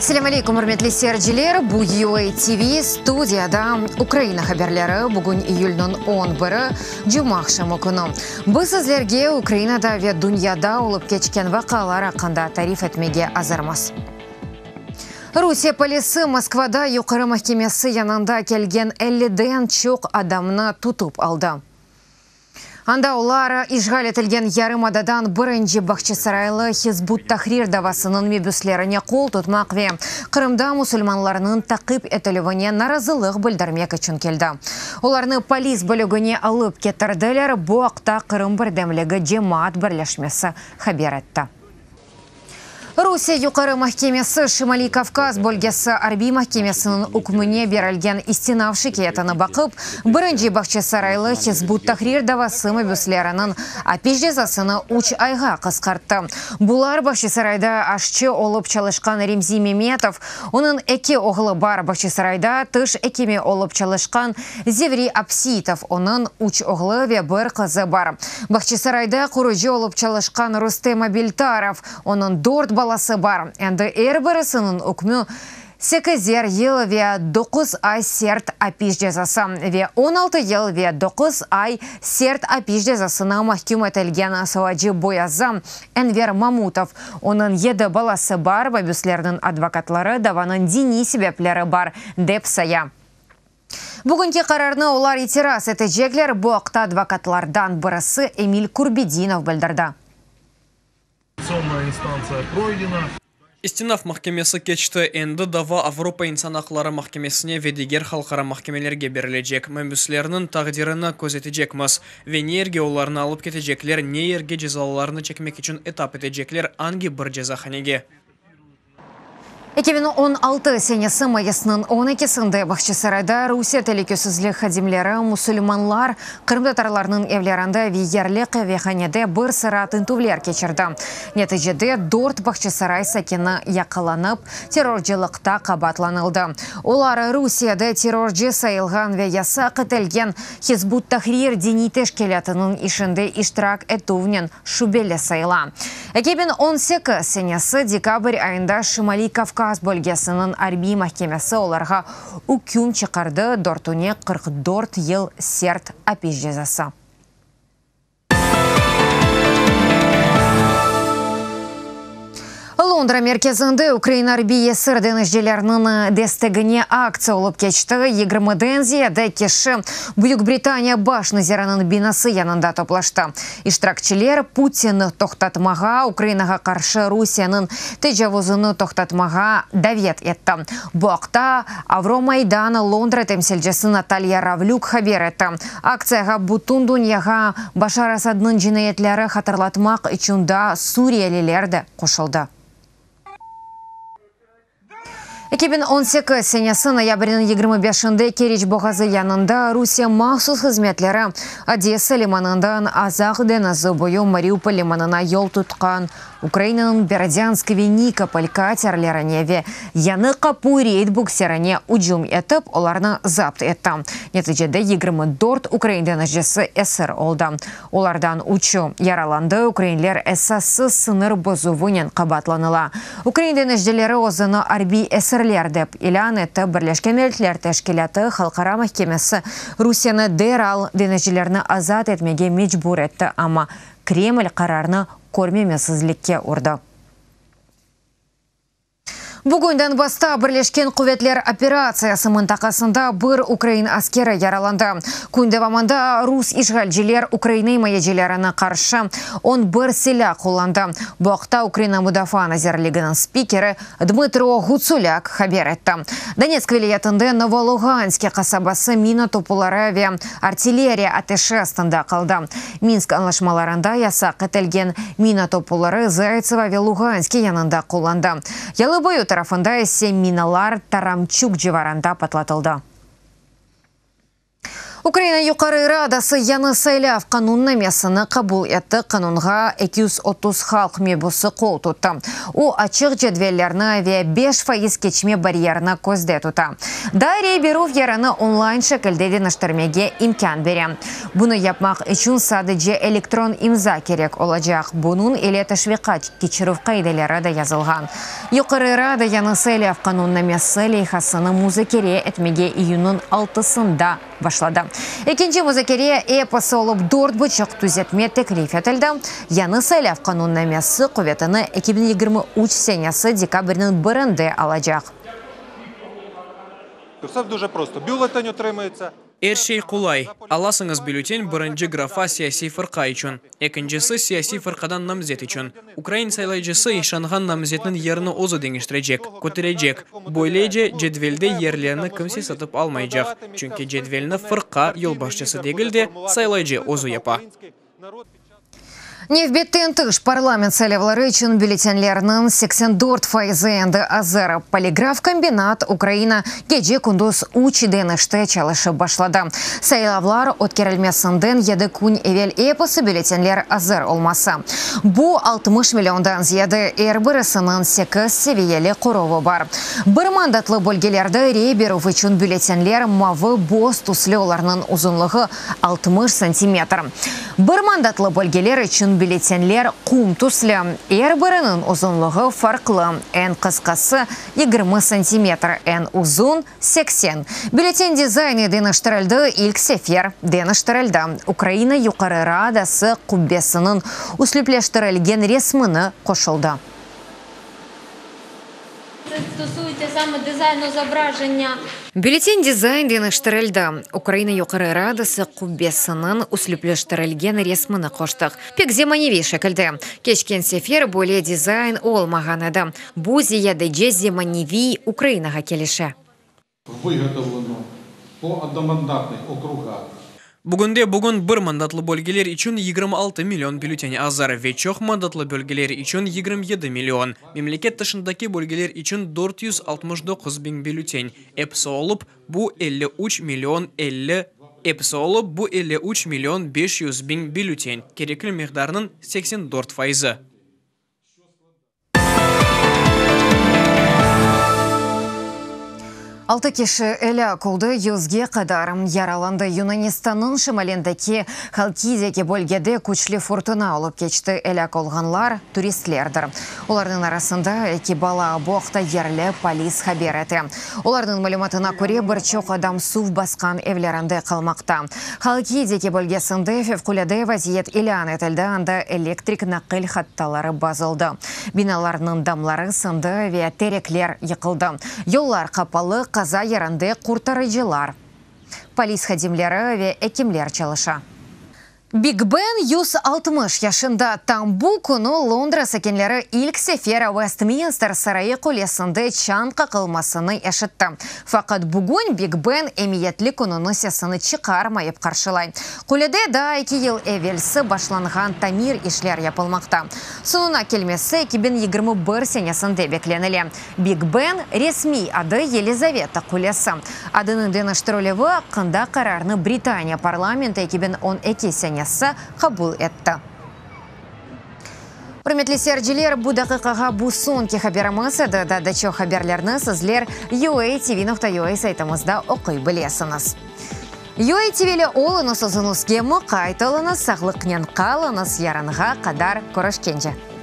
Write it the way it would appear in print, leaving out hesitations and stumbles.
Selâm aleykum, ürmetli seyirciler! Bu UA TV, studiyada Ukraina haberleri. Bugün iyülniñ on biri, cumaaqşamı künü. Biz sizlerge Ukrainada ve dünyada olıp keçken vaqialar aqqında tarif etmege azırmız. Rusiye polisi Moskvada Yuqarı mahkemesi yanında kelgen elliden çoq adamnı tutıp aldı. Anda olar, işğal etilgen yarımadadan birinci Bağçasaraylı Hizb ut-Tahrir davasınıñ mebüslerine qol tutmaq ve Qırımda musulmanlarnıñ taqip etilüvine narazılıq bildirmek içün keldi. Olarnı polis bölügine alıp ketirdiler, bu aqta Qırım birdemligi cemaat birleşmesi haber etti. Rusiye Yuqarı mahkemesi Şimaliy Kavkaz bölgesi arbiy mahkemesiniñ ükmüne berilgen istinaf şikâyetini baqıp, birinci Bağçasaraylı Hizb ut-Tahrir davası mabüsleriniñ apis cezasını üç ayğa qısqarttı. Bular, Bağçasarayda aşçı olıp çalışqan Remzi Memetov, onıñ eki oğlu bar, Bağçasarayda tış ekimi olıp çalışqan Zevri Abseitov, onıñ üç oğlu ve bir qızı bar, Bağçasarayda qurucı olıp çalışqan Rustem Abiltarov, onıñ dört balası bar. Endi er birisiniñ ükmü sekizer yıl ve doquz ay sert apis cezası ve 16 yıl ve doquz ay sert apis cezasına mahküm etilgen sıvacı boyazı Enver Mamutov, onıñ yedi balası bar, mabüslerniñ advokatları davanıñ diniy sebepleri bar, dep saya. Bugünki qararnı olar itiraz etecekler, bu aqta advokatlardan birisi Emil Kurbedinov bildirdi. İstinaf mahkemesi keçti, endi dava Avropa insan aqları mahkemesine ve diger halqara mahkemelerge berilecek. Mabüslerniñ taqdirini közetecekmiz. Ve ne yerge olarnı alıp ketecekler, ne yerge cezalarını çekmek içün etap etecekler, angi bir cezahanege. 2016 senesi mayısnıñ on ekisinde Bağçasarayda Rusiye telükesizlik hadimleri musulmanlar, qırımtatarlarnıñ evlerinde ve yerli qavehanede bir sıra tintüvler keçirdi. Neticede dört Bağçasaray sakini yaqalanıp, terrorcılıqta qabaatlanıldı. Olar Rusiyede terrorcı sayılğan ve yasaq etilgen Hizb ut-Tahrir diniy teşkilâtınıñ işinde iştirak etüvnen şübeli sayıla. 2018 senesi dekabr ayında Şimaliy Kavkaz bölgesiniñ arbiy mahkemesi olarğa üküm çıqardı, dörtüne 44 yıl sert apis cezası. Londra merkezinde ukrain arbiy esir deñizcileriniñ destegine aktsiya olıp keçti. Yigirmiden ziyade kişi Büyük Britaniya baş naziriniñ binası yanında toplaştı. İştirakçiler Putinni toqtatmağa, Ukrainağa qarşı Rusiyeniñ tecavuzını toqtatmağa davet etti. Bu aqta Avromaydan Londra temsilcisi Natalya Ravlük haber etti. Aktsiyağa bütün dünyağa Başar Asadnıñ cinayetleri hatırlatmaq içün daa suriyeliler de qoşuldı. 2018 senesi noyabrniñ 25-nde Keriç boğazı yanında Rusiye mahsus hızmetleri Odesa limanından Azaq deñizi boyu Mariupol limanına yol tutqan Ukrainanıñ Berdânsk ve Nikopol katerlerine ve Yañı Qapu reyd bukserine ücüm etip, olarnı zapt etti. Neticede 24 ukrain deñizcisi esir oldı. Olardan üçü yaralandı, ukrainler esassız sıñır bozuvınen qabaatlanıla. Ukrain deñizcileri özüni arbiy esirler dep ilân etti, Birleşken Milletler Teşkilâtı Halqara mahkemesi Rusiyeni deral deñizcilerni azat etmege mecbur etti, amma Kreml qararnı körmemezsizlikke urdı. Bugün Donbassta Birleşken quvetler operatsiyası mıntaqasında bir ukrain askeri yaralandı. Kün devamında rus işğalciler Ukraina imayecilerine qarşı 11 silâ qullandı. Bu aqta Ukraina Mudafaa nazirliginiñ spikeri Dmıtro Ğutsulâk haber etti. Donetsk vilâyetinde Novoluğanske qasabası mina topuları ve artilleriya ateşi astında qaldı. Minsk añlaşmalarında yasaq etilgen mina topuları Zaytsevo ve Luğanske yanında qullandı. Yalıboyu tarafında ise minalar Taramçuk civarında patlatıldı. Ukraina Yuqarı Radası yañı saylav qanunnamesini qabul etti, qanunğa 230 halq mebusı qol tuttı. O, açıq cedvellerni ve 5% keçme baryerini közde tuta. Daa rey berüv yerini onlayn şekilde deñiştirmege imkân bere. Bunı yapmaq içün sadece elektron imza kerek olacaq, bunıñ ile teşviqat keçirüv qaideleri de yazılğan. Yuqarı Rada yañı saylav qanunnamesi leyhasını muzakere etmege iyünniñ altısında başladı. Ekinci muzakere episi olıp dört buçuq tüzetme teklif etildi. Yañı saylav qanunnamesi quvetini 2023 senesi dekabrniñ birinde alacaq. Er şey qolay. Alasıñız bülten, birinci grafa siyasiy fırqa içün, ekincisi, siyasiy fırqadan namzet içün. Ukrain saylayıcısı işanğan namzetniñ yerini özü deñiştirecek, köterecek. Böylece, cedvelde yerlerini kimse satıp almaycaq, çünki cedvelni fırqa yolbaşçısı degil de, saylayıcı özü yapa. Nevbetten tış parlament saylavları içün bülletenlerniñ 84 faizi endi azır. Poligrafkombinat Ukraina gece-kündüz üç deñişte çalışıp başladı. Saylavlar ötkerilmesinden yedi kün evel episi bülletenler azır olması. Bu, 60 milliondan ziyade, er birisiniñ sekiz seviyeli qoruvı bar. Bir mandatlı bölgelerde rey berüv içün bülletenler mavı-boz tüslü, olarnıñ uzunlığı 60 santimetr. Bir mandatlı bölgeler içün bülletenler qum tüslü, er biriniñ uzunlığı farqlı, eñ qısqası, 20 santimetr, eñ uzun, 80. Bülletin dizaynı deñiştirildi, ilk sefer deñiştirildi. Ukraina Yuqarı Radası qubbesiniñ üslüpleştirilgen resmini qoşuldı. Bülletin dizayn deñiştirildi. Ukraina Yuqarı Radası qubbesiniñ üslüpleştirilgen resmini qoştıq. Pek zemaneviy şekilde. Keçken sefer böyle dizayn olmağan edi. Bu ziyadece zemaneviy Ukrainağa kelişe. Bugünde bugün bir mandatlı bölgeler içün 26 million bülten azır ve çoq mandatlı bölgeler içün 27 million, memleket tışındaki bölgeler içün 469 biñ bülten. Episi olıp, bu 53 million 50 Episi olıp, bu 53 million 500 biñ bülten, kerekli miqdarnıñ 84 faizi. Altı kişi elâk oldı, yüzge qadar yaralandı. Yunanistannıñ şimalindeki Halkidiki bölgede küçlü furtuna olıp keçti. Elâk olğanlar, turistlerdir. Olarnıñ arasında eki bala. Bu aqta yerli polis haber ete. Olarnıñ malümatına köre, bir çoq adam suv basqan evlerinde qalmaqta. Halkidiki bölgesinde fevqulâde vaziyet ilân etildi, anda elektrik naqil hattaları bozuldı, binalarnıñ damları sındı ve terekler yıqıldı. Yollar qapalı, qaza yerinde qurtarıcılar, polis hadimleri ve ekimler çalışa. Big Ben 160 yaşında. Tam bu künü Londra sakinleri ilk sefer Westminster sarayı qulesinde çañ qaqılmasını eşitti. Faqat bugün Big Ben emiyetli kününi sesini çıqarmayıp qarşılay. Qulede daa eki yıl evelsi başlanğan tamir işler yapılmaqta. Soñuna kelmesi 2021 senesinde beklenile. Big Ben, resmiy adı Yelizaveta qulesi. Adınıñ deñiştirilüvi aqqında qararnı Britaniya parlamenti 2012 senesi qabul etti. Ürmetli seyirciler, bu daqiqağa bu soñki haberimiz edi. Daa da çoq haberlerni sizler uatv.ua saytımızda oquy bilesiñiz. UATV ile oluñız, özüñizge muqayt oluñız, sağlıqnen qalıñız, yarınğa qadar körüşkence.